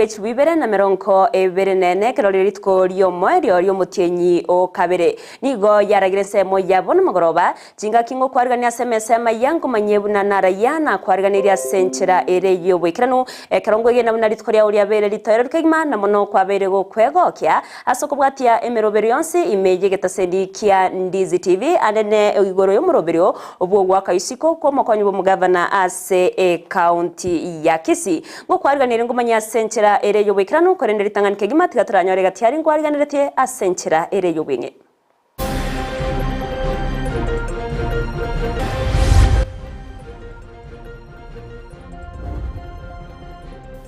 bwe 2024 ekero rire rituko ri'omoerio ri'omotienyi o kabere. Nigo yaragire ensemo ya bono mogoroba, chingaki ngokwarigania ase emesa y'amaiya nkomanyie buna narayia nakwariganirie ase enchera ere y'oboikeranu, ekero nkwegena buna rituko riao riabeire ritoereru kegima na mono kwabeire gokwegokia ase okobwatia emeroberio yonsi ime y'egetaseni kia Ndizi TV ande ne igoro y'omoroberio bw'ogoaka isiko kw'omokonyi bw'omogavana ase ekaunti ya Kisii. Ngokwariganirie ngomanye ase enchera ere y'oboikeranu, korende ritang'ani kegima tiga toranyore gati aria nkwariganeretie ase enchera ere y'obweng'e.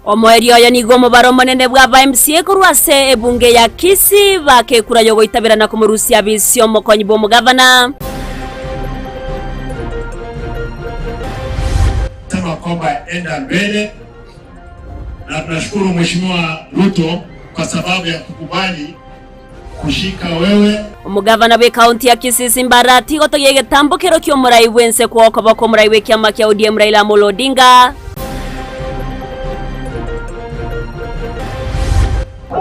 Omoerio oyo nigo omobaro omonene bw'aba MCA korwa ase ebunge ya Kisii bakekura yogoitabera na komorusia abisi omokonyi bw'omogavana. Sema kwamba enda mbele na tunashukuru Mheshimiwa Ruto kwa sababu ya kukubali kushika wewe. Omogavana bw'ekaunti ya Kisii Simba Arati gotogia egetambo kero ki'omorai bw'ense kw'okoboko omorai bw'ekiama kia ODM Raila Amolo Odinga.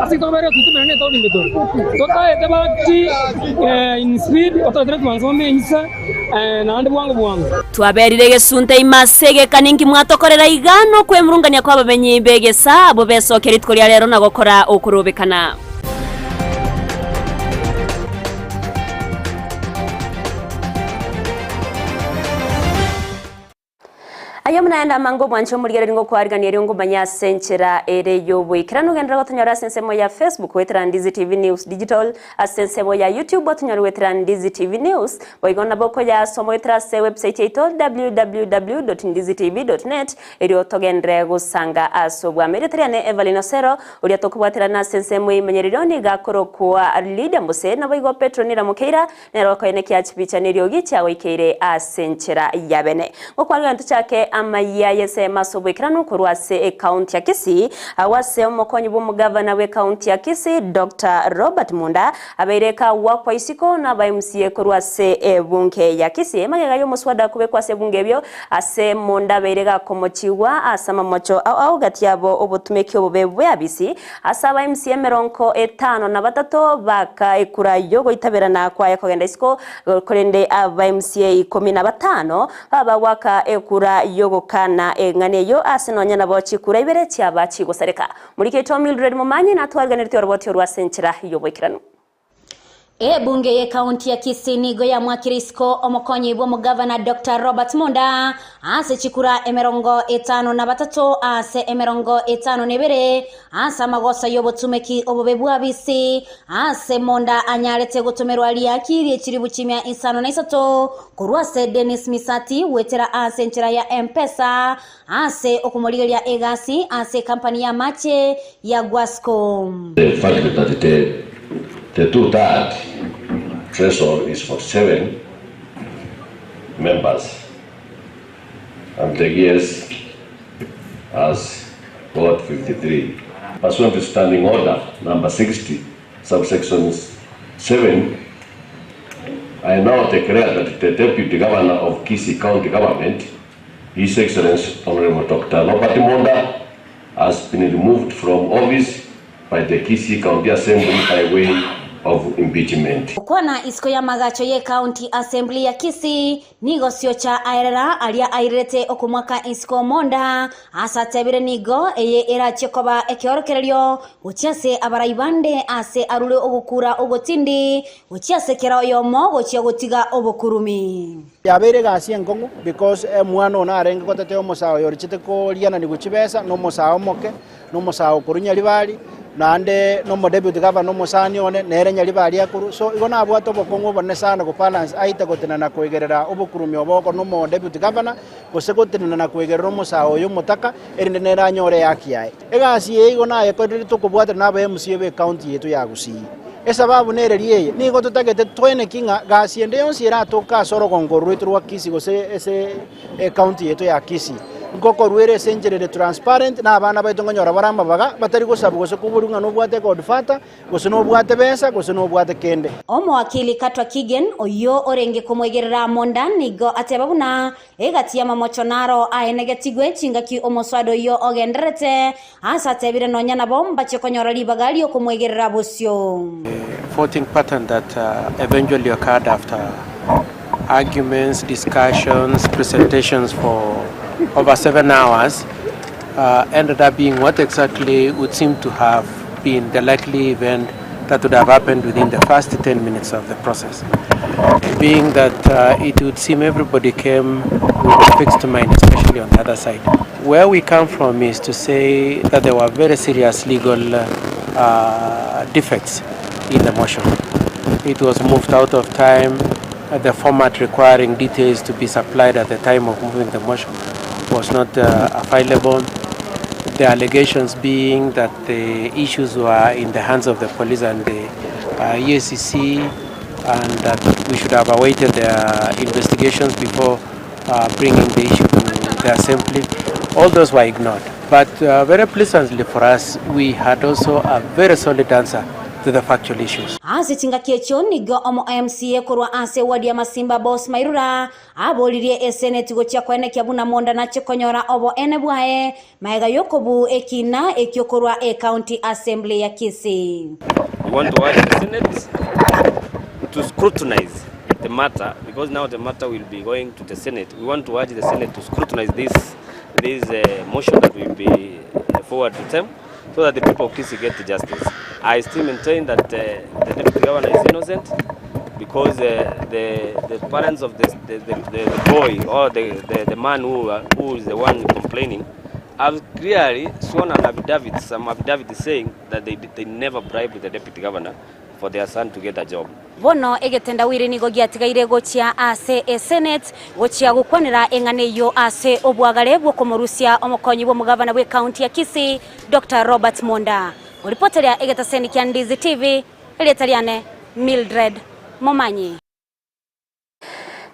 Ase tobeire totumire ne etaoni ime tore totaete bati in speed otoetere transformer ensa naende bwango bwango. Twaberire egesunte ime ase egeka ninki mwatokorera iga nokwemurungania kw'abamenyi b'egesaa abwo besokia rituko ria rero na gokora okorobekana. Aye buna aye namange omwanche omorigereria ngokwarigania erio ngomanye ase enchera ere y'oboikeranu. Genderera gotonyora ase ensemo ya Facebook goetera Ndizi TV News Digital, ase ensemo ya YouTube otonyore goetera Ndizi TV News, boigo nabo okoyasoma goetera ase website yaito www.ndizitv.net erio togenderere gosanga ase obwamo. Erieta riane Evelyn Osero, oria tokobwaterana ase ensemo y'emenyerero nigo akorokwa Lydia Mose, naboigo Petro Nira Mokeira Nere okoenekia chibicha neriogi chiagoikeire ase enchera ya bene. Gokwarigania tochake amayia y'ensemo ase oboikeranu korwa ase ekaunti ya Kisii, agwo ase omokonyi bw'omogavana bw'ekaunti ya Kisii Doctor Robert Munda abeire kagwakwa isiko n'aba MCA korwa ase ebunge ya Kisii magega y'omoswada kobekwa ase ebunge ebio ase Munda abeire gakomochigwa ase amamocho ao ao gati yabo obotumeki obobe bweabisi Ase aba MCA emerongo etano na batato baka ekura y'ogoitaberana kwaye kogenda isiko, korende aba MCA ikomi na batano baba goaka ekura y'ogokana eng'ana eyio ase nonya nabo chikura ibere chiaba chigosareka. Morikeito Mildred Momanyi natwariganeretie oroboti orwo ase enchera y'oboikeranu. Ebunge y'ekaunti ya Kisii nigo yamwakire isiko omokonyi bw'omogavana Doctor Robert Munda ase chikura emerongo etano na batato ase emerongo etano na ebere ase amagoso y'obotumeki obobe bw'abisi ase Munda anyarete gotomerwa riaki rie chiribu chimia isano na isato korwa ase Dennis Misati goetera ase enchera ya M-Pesa ase okomorigeria egasi ase ekampani y'amache ya Guasco. The fact that the the two-third threshold is 47 members and the GS has got 53. Pursuant to Standing Order number 60, subsection 7, I now declare that the Deputy Governor of Kisii County Government, His Excellency Honorable Dr. Robert Monda, has been removed from office by the Kisii County Assembly by way of impeachment. Gokwana isiko y'amagacho y'Ecounty Assembly ya Kisii nigo Siocha aerera aria airerete okomwaka isiko Omonda ase atebire nigo eye erachie koba ekeorokererio gochia ase abarai bande ase arure ogokura ogotindi gochia ase kera oyomo gochia gotiga obokurumi. Yabeire egasi enkong'u because omwana one arenge gotetea omosae oyo orichete koriananigwa chibesa na omosae omoke, na omosae okorwa Nyaribari, naende na omodeputy governor omosani one, nere Nyaribari akorwa. So igo nabwate obokong'u obonene sana gobalance aite gotenena koigerera obokurumi obo oko na omodeputy governor, gose gotenena na koigerera omosae oyo omotaka, erinde nere anyore ehaki yaye. Egasi eye igo nayekorire tokobwatana na aba MCA be county yaito ya Gusii. Esababu nereri eye, nigo totagete toeneki ng'a gasi ende yonsi eratoke ase orogongo rwaito rwa Kisii gose ase ecounty yaito ya Kisii. Nkokoruera ase enchera ere transparent, na abana baito nkonyora bare amabaga, batari gosabwa gose koborigwa ng'a nobwate egodfather, gose nobwate besa, gose nobwate kende. Omowakili Katwa Kigen, oyio orenge komoigerera monda, nigo ateba buna egati y'amamocho naro aenegetigwe chingaki omoswada oyio ogendererete, ase atebire nonya nabo mbachie konyora ribaga ri'okomoigerera bosio. Voting pattern that eventually occurred after arguments, discussions, presentations for over 7 hours ended up being what exactly would seem to have been the likely event that would have happened within the first 10 minutes of the process. Being that it would seem everybody came with a fixed mind, especially on the other side. Where we come from is to say that there were very serious legal defects in the motion. It was moved out of time. The format requiring details to be supplied at the time of moving the motion was not available. The allegations being that the issues were in the hands of the police and the EACC, and that we should have awaited their investigations before bringing the issue to the assembly. All those were ignored. But very pleasantly for us, we had also a very solid answer to the factual issues. Ase chingaki echio nigo omo MCA korwa ase eward ya Masimba Boss Mairura aboririe eseneti gochia koenekia buna monda nache konyora oboene bwaye maega yokobuu ekina ekio korwa ecounty assembly ya Kisii. We want to urge the Senate to scrutinize the matter because now the matter will be going to the Senate. We want to urge the Senate to scrutinize this this motion that will be forward to them so that the people of Kisii get justice. I still maintain that the deputy governor is innocent because the parents of the boy or the man who is the one complaining have clearly sworn an affidavit, some affidavit saying that they never bribed the deputy governor for their son to get a job. Bono egetendawiri nigo giatigaire gochia ase esenate gochia gokwanera eng'ana eyio ase obwagare bw'okomorusia omokonyi bw'omogavana bwe county ya Kisii Dr. Robert Monda. Oripoteria egetaseni kia Ndizi TV erieta riane Mildred Momanyi.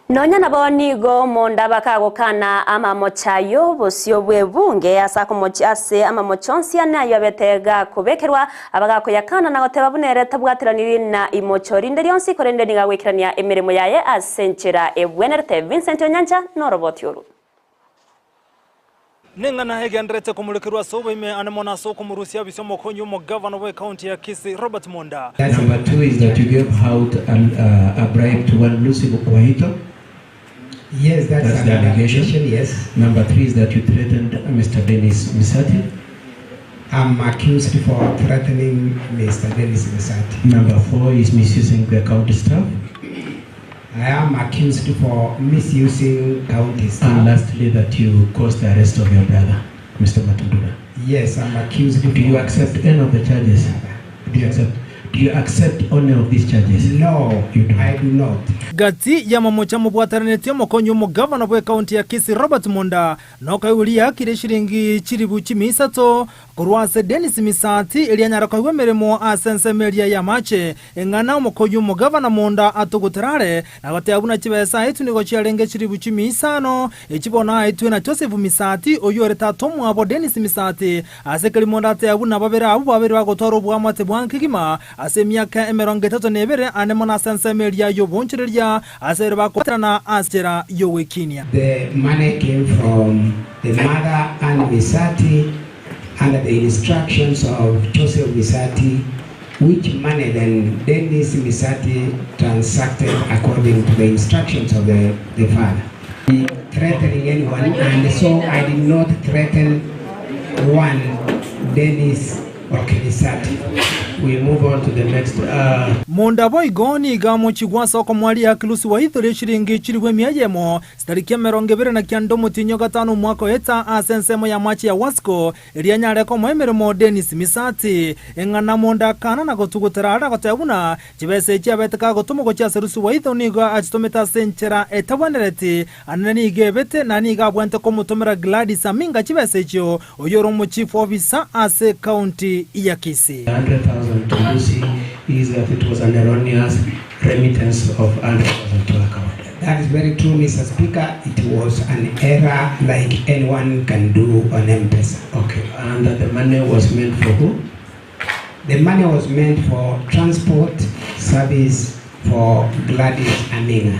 Nonya nabo nigo monda bakagokana amamochayo bosio bw'ebunge ase akomochi ase amamochonsi ane ayo abetega kobekerwa abagakoyakana na goteba bunere tabwatiraniri na imocho rinde rionsi korende niga gwikirania emirimo yaye ase enchera ebwenerete. Vincent Onyancha noroboti oru. Neng'ana egenderete komurekerwa ase oboime ane mono ase okomorusia obisi omokonyi omogavana bwa ekaunti ya Kisii Robert Monda. Number two is that you gave out a bribe to one Lucy Wahito. Yes, that's, That's the an allegation. allegation, yes. Number three is that you threatened Mr. Dennis Misati. I'm accused for threatening Mr. Dennis Misati. Number four is misusing the county staff. I am accused for misusing county staff. And lastly, that you caused the arrest of your brother, Mr. Matundura. Yes, I'm accused. Do you accept any of the charges? Do you accept? Do you accept any of these charges? No, you don't. I do not. Gati ya mamocha mubwataranĩtie omokonyi omogavana bwa ekaunti ya Kisii Robert Monda nokaiuria akire shilingi chiribu chimi isato korwa ase Dennis Misati eria nyara koigwa emeremo ase ensemo eria ya mache eng'ana omokonyi omogavana Monda atogoterare na goteba buna chibesa aetwe nigo chiarenge chiribu chimi isano echibono aetwe na Joseph Misati oyo ore tata omwabo Dennis Misati ase keri Monda ateba buna babere abwo babere bagotwara obwamate bwa nkegima ase emiaka emerongo etato na ebere ane mono ase ensemo eria y'obonchereria ase ere bakobaterana ase enchera y'ogwekinia. The money came from the mother and Misati under the instructions of Joseph Misati, which money then Dennis Misati transacted according to the instructions of the father. Threatening anyone, and so I did not threaten one Dennis Okimisati. We move on to the next. Monda boigo niga mochigwasa okomwaria Lucy Waithori shilingi chirigwe emia eyemo sitariki emerongo ebere na kianda omotinyo gatano omwaka oeta ase ensemo ya machi ya Wasco eria nyare komoa emeremo Dennis Misati eng'ana Monda akana na gotugutera ara goteba buna chibesa echi abete kagotoma gochia ase Lucy Waitho nigo achitomete ase enchera etabwenereti anene nigo ebete na nigo abwente komotomera Gladys Aminga chibesa echio oyo ore omochief officer ase county ya Kisii. 100,000 to Lucy is that it was an erroneous remittance of 100,000 to account. That is very true, Mr. Speaker. It was an error like anyone can do on M-Pesa. Okay, and that the money was meant for who? The money was meant for transport service for Gladys Aminga,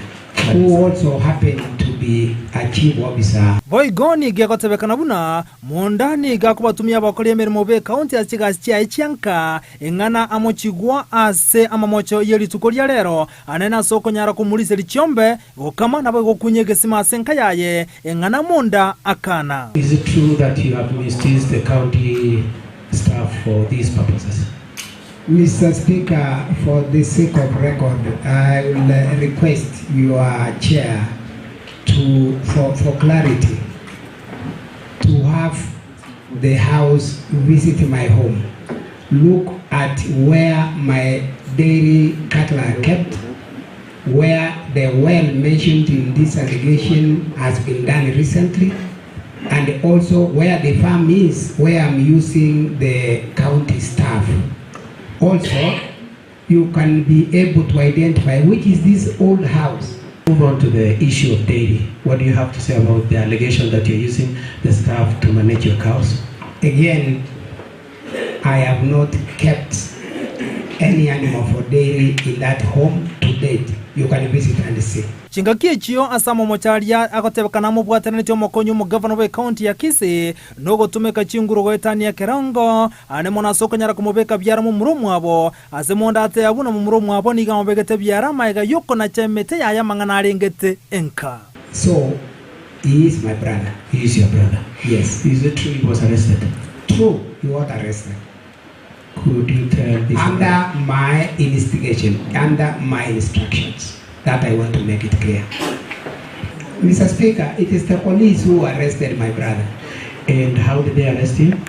who also happened to be a chief officer. Boigo nigo egotebekana buna Monda nigo akobatumia abakori emeremo b'ekaunti ase chigasi chiaye chianka, eng'ana amochigwa ase amamocho ye rituko ria rero, anene ase okonyara komoriseria chiombe, gokama naboigo gokunya egesima ase enka yaye, eng'ana Monda akana. Is it true that you have misused the county staff for these purposes? Mister Speaker, for the sake of record, I will uh, request your chair to, for, for clarity, to have the house visit my home, look at where my dairy cattle are kept, where the well mentioned in this allegation has been done recently, and also where the farm is, where I'm using the county staff. Also, you can be able to identify which is this old house. Move on to the issue of dairy. What do you have to say about the allegation that you're using the staff to manage your cows? Again, I have not kept any animal for dairy in that home to date. You can visit and see. Chingaki echio ase amamocho aria agotebekana amobwataneretie omokonyi omogavana bw'ecounty ya Kisii nogotumeka chinguru goetania ekerengo ane mono ase okonyara komobeka biara momura omwabo ase monda ateba buna momura omwabo nigo amobegete biara amaega yokonacha emete yaye amang'ana arengete enka. So he is my brother. He is your brother? Yes. Is it true he was arrested? True, he was arrested. Could you tell this? Under my instigation, under my instructions, that I want to make it clear. Mr. Speaker, it is the police who arrested my brother. And how did they arrest him?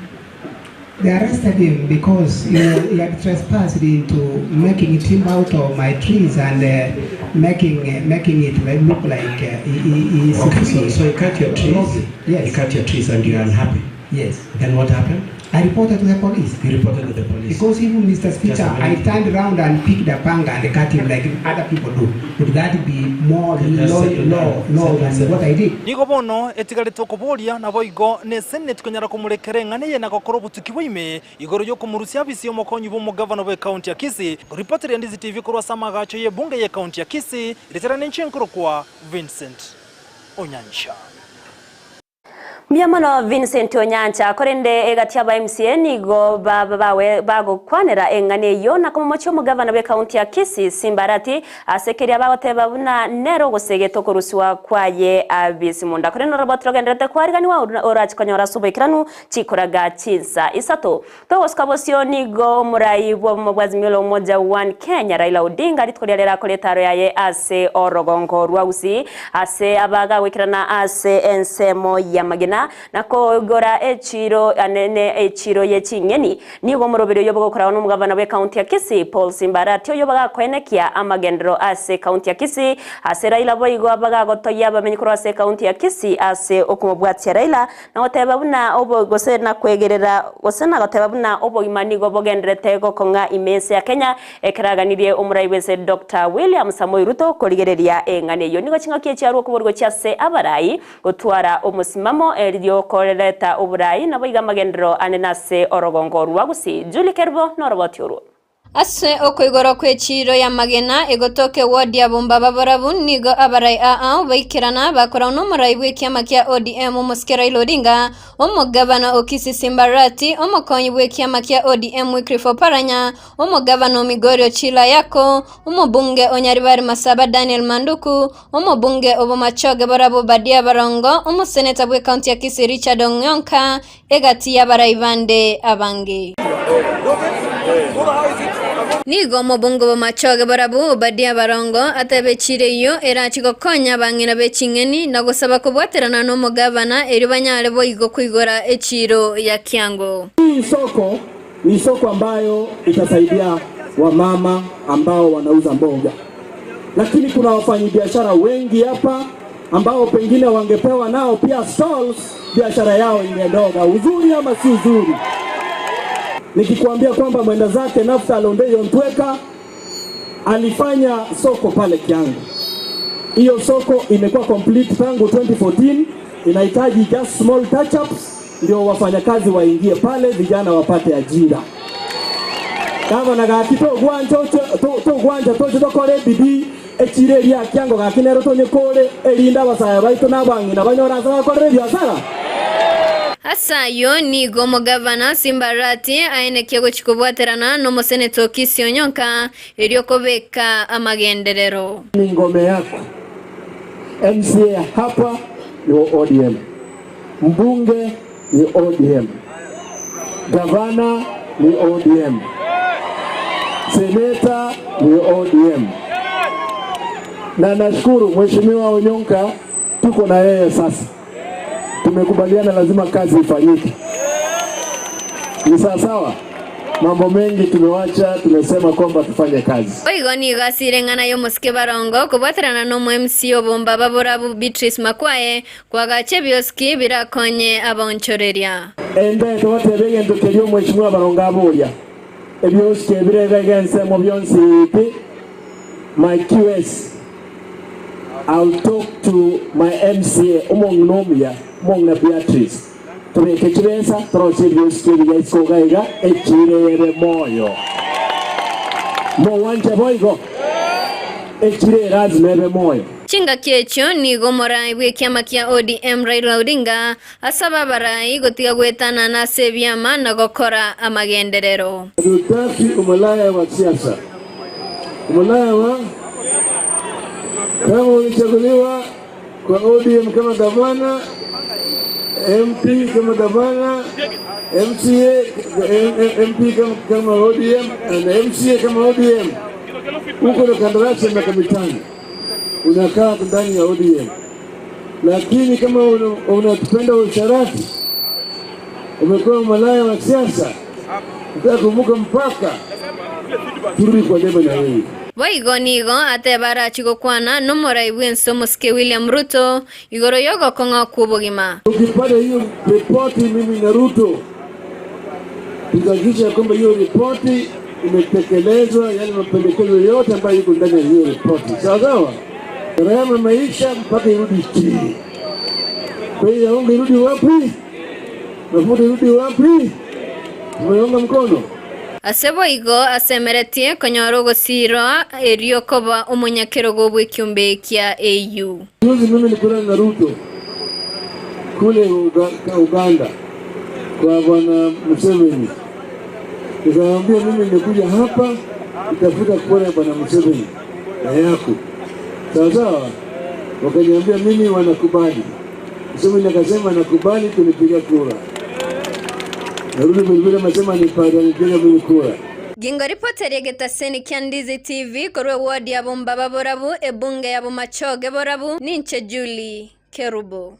They arrested him because you know, he had trespassed into making timber out of my trees and uh, making uh, making it like, look like uh, he, he is Okay, so, so you cut your trees? Yes. You cut your trees and you're unhappy? Yes. Then what happened? I reported to the police. You reported to the police? Because even Mr. Speaker, I turned around and picked a panga and cut him like other people do. Would that be more law, law, law than what I did? Nigo bono etigarete okoboria, naboigo neseneti konyara komorekera eng'ana eye na gokora obotuki bwa ime igoro y'okomorusia abisi y'omokonyi bw'omogavana bw'ekaunti ya Kisii. Ripoteria Ndizi TV korwa ase amagacho y'ebunge y'ekaunti ya Kisii, ritera ninche nkorokwa Vincent Onyancha. Mbuya mono Vincent Onyancha, korende egati aba MCA nigo bawe bagokwanera eng'ana eyio na komomochia omogavana bw'ekaunti ya Kisii Simba Arati ase keria bagoteba buna nero ogosegeta okorusiwa kwaye abisi munda. Korende noroboti rogenderete kwariganiwa orachi konyora ase oboikeranu chikoraga chinsa isato. Togosuka bosio nigo omorai bw'obomo bwa Azimio la Umoja One Kenya Raila Odinga rituko riria rirakore etaro yaye ase orogongo rwa Gusii ase abagagoikerana ase ensemo y'amagena na koigora echiro anene echiro ye ching'eni. Nigo omoroberi oyo bogokoragwa n'omogavana bw'ecounty ya Kisii Paul Simba Arati oyo bagakoenekia amagenderero ase ecounty ya Kisii ase Raila boigo abagagotogia abamenyi korwa ase ecounty ya Kisii ase okomobwatia Raila na goteba buna obo gose na kwegerera gose na goteba buna obogima nigo bogendererete gokong'a ime ense ya Kenya ekeraganirie omorai bw'ense Doctor William Samoei Ruto korigereria eng'ana eyio. Nigo ching'aki echiarwa okoborwa gochia ase abarai gotwara omosimamo erio koreta oborai naboigo amagenderero ane nase orogongo rwa Gusii. Julie Kerubo noroboti orwo. Ase okoigorwa kw'echiiro y'amagena egotoka ewodi ya Bombaba barabwo nigo abarai aa baikerana bakoragwa n'omorai bw'ekiama kia ODM omosike Raila Odinga, omogabana o Kisii Simba Arati, omokonyi bw'ekiama kia ODM Wycliffe Oparanya, omogabana o Migori Ochilo Ayako, omobunge o Nyaribari Masaba Daniel Manduku, Omobunge o Bomachoge barabwo Obadia Barongo, omoseneta bw'ekaunti ya Kisii Richard Ong'onka, egati y'abarai bande abange. Nigo omobunge o Bomachoge barabwo Obadia Barongo atebechire eyio erache gokonya abang'ina be ching'eni na gosaba kobwaterana nomogabana erio banyare boigo koigora echiiro ya Kiango. Hii soko ni soko ambayo itasaidia wamama ambao wanauza mboga, lakini kuna wafanyabiashara wengi hapa ambao pengine wangepewa nao pia stalls, biashara yao ingendoga. Uzuri ama si uzuri? Nikikwambia kwamba mwenda zake Naftali Ondeyo Ntweka alifanya soko pale Kiangu, Hiyo soko imekuwa complete tangu 2014, inahitaji just small touch ups ndio wafanyakazi waingie pale, vijana wapate ajira. Gavana gaki togwancha togwancha toche tokore bidii echire eria kiango gaki nero tonyekore erinda abasaya baito na abang'ina banyore ase bakorera ebiasara. Ase ayio nigo omogavana Simba Arati aenekia gochia kobwaterana nomoseneta o Kisii Onyonka erio kobeka amagenderero. Ni ngome yako. MCA hapa ni wa ODM, mbunge ni ODM, gavana ni ODM, seneta ni ODM. Na nashukuru Mheshimiwa Onyonka, tuko na yeye sasa, tumekubaliana lazima kazi ifanyike. Ni sawa sawa. Mambo mengi tumewacha, tumesema kwamba tufanye kazi. Boigo nigo asire eng'ana y'omosike barongo kobwaterana nomo MC obombaba borabu Beatrice Makwae koagacha ebiosiki birakonye abaonchoreria. Ende tobatebie egento keria omweshimiwa barongo aboria, Ebiosiki ebire iga iga ensemo bionsi pi, my QS, I'll talk to my MCA, omong'ina omuya, omong'ina Beatrice, tobeke chibesa torosie ebiosiki ebiya isiko iga iga, echire ebe moyo. Mogwancha boigo? Echire erazima ebe moyo. Chingaki echio nigo omorai bw'ekiama kia ODM Raila Odinga asaba abarai gotiga goetanana ase ebiama na gokora amagenderero. Hatutaki umalaya wa siasa. Umalaya wa kama ulichaguliwa kwa ODM kama gavana, MP kama gavana, MCA, MP kama, kama ODM na MCA kama ODM, uko na kandarasi ya miaka mitano unakaa ndani ya ODM, lakini kama unapenda usharati, umekuwa malaya wa siasa, unataka kuvuka mpaka, turudi kwa debe na wewe. Boigo nigo ateba arachie gokwana nomorai bw'ense omosike William Ruto igoro y'ogokong'a kw'obogima. Ukipata hiyo ripoti, mimi na Ruto tutahakikisha kwamba hiyo ripoti imetekelezwa, yale mapendekezo yote ambayo iko ndani ya hiyo ripoti, sawa sawa. Gharama maisha mpaka irudi chini. Kwa hiyo unga irudi wapi? Mafuta irudi wapi? Tumeunga mkono. Ase boigo asemeretie konyora ogosiirwa erio koba omonyakerogo bw'ekiombe kia AU. Juzi mimi nilikutana na Ruto kule Uganda kwa bwana Museveni, nikamwambia mimi nimekuja hapa kutafuta kura ya bwana Museveni na yako, sawa sawa. Wakaniambia mimi wanakubali. Museveni akasema nakubali kunipiga kura. Na Ruto vilevile amesema nipige mimi kura. Gingo ripoti egetaseni kia Ndizi TV korwa eward ya Bombaba Borabu ebunge ya Bomachoge Borabu ninche Julie Kerubo.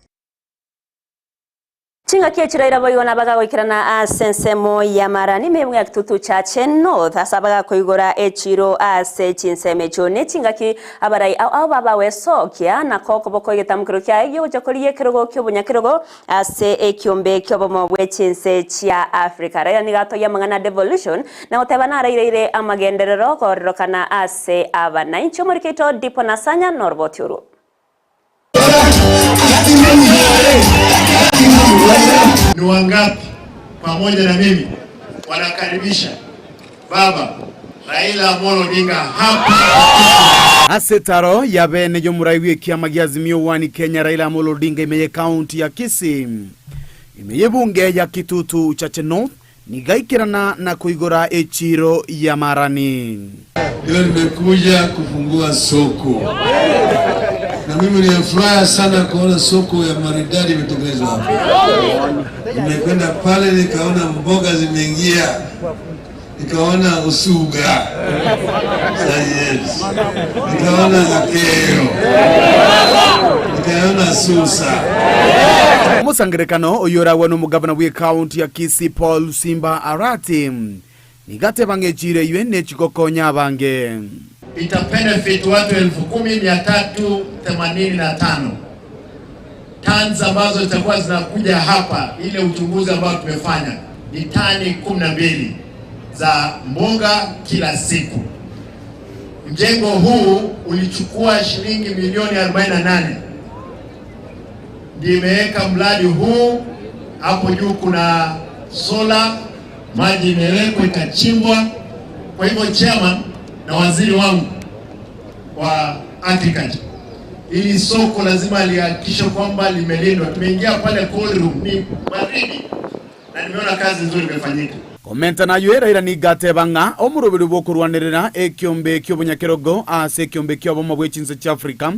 Chingaki echiraira boigo nabagagoikerana ase ensemo ya marani mebwe ya kitutu chache north ase abagakoigora echiro ase chinsemo echio ne chingaki abarai ao ao babawesokia nako okoboko egetamokero kiaye giogocha koria ekerogo kia obonyakerogo ase ekiombe kia obomo bwa echinse chia Africa. Raila nigo atogia amang'ana devolution na goteba naraireire amagenderero kororokana ase abananchi omorikeito Dipo Nasanya noroboti orwo. Ni wangapi pamoja na mimi wanakaribisha Baba Raila Amolo Odinga hapa? Ase taro ya bene yomurai bwe kiama gia Azimio One Kenya Raila Amolo Odinga imeye kaunti ya Kisii imeye bunge ya Kitutu Chache North nigaikerana na kuigora echiro ya marani. Leo nimekuja kufungua soko na mimi nimefurahi sana kuona soko ya maridadi imetengenezwa hapa. Nimekwenda pale nikaona mboga zimeingia, nikaona usuga yes, nikaona zakeo, nikaona susa. Omosangerekano oyoragwa n'omugavana bwe kaunti ya Kisii Paul Simba Arati nigateba ng'echiro eywe nechikokonya abange. Ita benefit watu 10,385 tons ambazo zitakuwa zinakuja hapa. Ile uchunguzi ambao tumefanya ni tani 12 za mboga kila siku. Mjengo huu ulichukua shilingi milioni 48, ndio imeweka mradi huu. Hapo juu kuna sola, maji imewekwa ikachimbwa. Kwa hivyo chairman na waziri wangu wa agriculture, ili soko lazima lihakikishe kwamba limelindwa. Tumeingia pale cold room, ni baridi, na nimeona kazi nzuri imefanyika. Komenta nayo Raila nigo ateba ng'a omoroberi bw'okorwanerera ekiombe ki'obonyakerogo ase ekiombe ki'obomo bwe chinse chia Afrika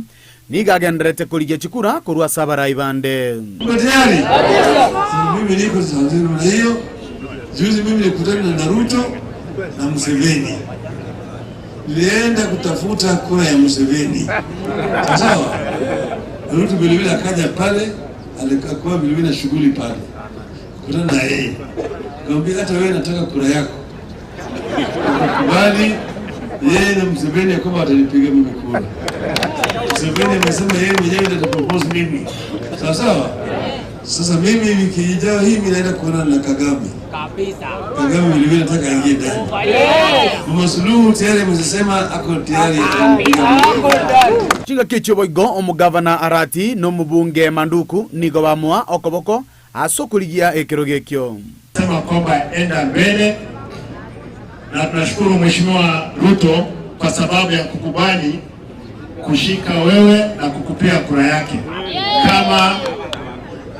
nigo agendererete korigia chikura korwa ase abarai bande. Mko tayari? Mimi niko namna hiyo. Juzi mimi nilikutana na Ruto na Museveni. Nilienda kutafuta kura ya Museveni. Sawa? Ruto vile vile akaja pale, alikuwa vile vile na shughuli pale. Kutana na yeye. Nikamwambia hata wewe nataka kura yako. Akakubali yeye na Museveni ya kwamba watanipiga mimi kura. Museveni amesema yeye mwenyewe ndiye atapropose mimi. Sawa sawa? Sasa mimi wiki ijayo hii mimi naenda kuonana na Kagame. Kagame vile vile nataka aingie ndani. Mama Suluhu tayari amesema ako tayari atanipiga mimi. Chingaki echio boigo omogavana Arati na omobunge Manduku nigo bamoa okoboko ase okorigia ekerogo ekio. Sema kwamba enda mbele, na tunashukuru Mheshimiwa Ruto kwa sababu ya kukubali kushika wewe na kukupea kura yake kama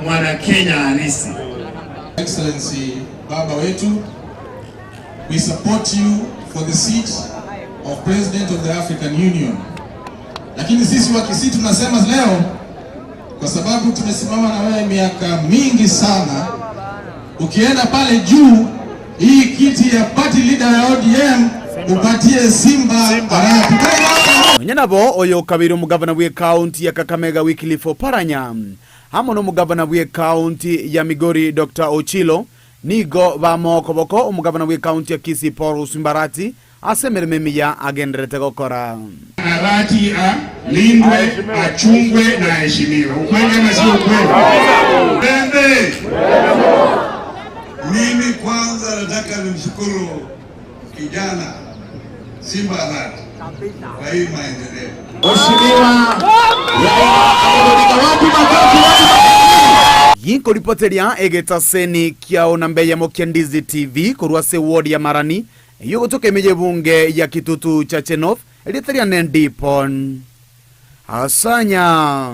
mwana Kenya halisi. Excellency baba wetu, we support you for the seat of President of the African Union. Lakini sisi wa Kisii tunasema leo, kwa sababu tumesimama na wewe miaka mingi sana, ukienda pale juu, hii kiti ya party leader ya ODM upatie Simba Arati. Nonya nabo oyo okabeire omogavana bw'ekaunti ya Kakamega Wycliffe Oparanya amo nomogavana bw'ekaunti ya Migori Doctor Ochilo nigo bamoa okoboko omogavana bw'ekaunti ya Kisii Paul Simba Arati ase emeremo emiya agendererete gokora. Arati alindwe, achungwe na aheshimiwe. Ukweli ama sio ukweli? Pembe. Mimi kwanza nataka nimshukuru kijana Simba Arati kwa hii maendeleo. Mheshimiwa Raila Amolo Odinga, wapi makofi, wapi makofi? Ginkoripoteria egetaseni kiao na mbeyemo kia Ndizi TV korwa ase ward ya Marani eyio gotoka ime y'ebunge ya Kitutu Chache North erieta riane Ndipon Asanya.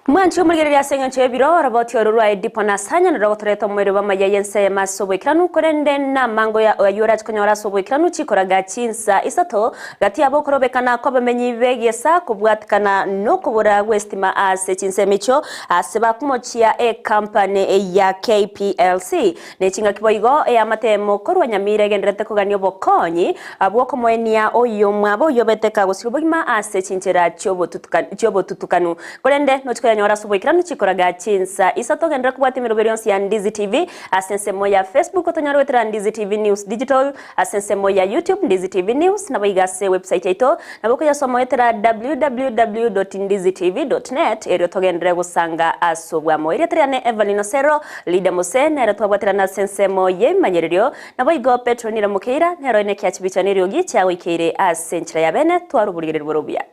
Mwanchi omorigereria ase eng'encho y'ebiro oroboti oro rwa Edipo na Asanya noro rogotoreta omoerio bw'amaya y'ense eyemo ase oboikeranu korende namango ya ayio orache konyora ase oboikeranu chikoraga chinsa isato gati yabo okorobekana kw'abamenyi b'egesa kobwatikana nokobora gw'estima ase chinsemo echio ase bakomochia ecompany ya KPLC ne chingaki boigo eamatemo korwa Nyamira egendererete kogania obokonyi bw'okomoenia oyomwabo oyobeteka gosira obogima ase chinchera chiobotutukanu korende nochikoyanyora ase oboikeranu chikoraga chinsa isato ogenderere kobwatia emeroberi yonsi ya Ndizi TV ase ensemo ya Facebook otonyare goetera Ndizi TV News Digital ase ensemo ya YouTube Ndizi TV News nabo iga ase website yaito nabo okoyasoma goetera www.ndizitv.net erio togenderere gosanga ase obwamo. Erieta riane Evelyn Osero, Lydia Mose nere twabwaterana ase ensemo y'ebimanyererio naboigo Petronila Mokeira nero oine ekiachibicha na eriogi chiagoikeire ase enchera ya bene tware oborigereria bore obuya.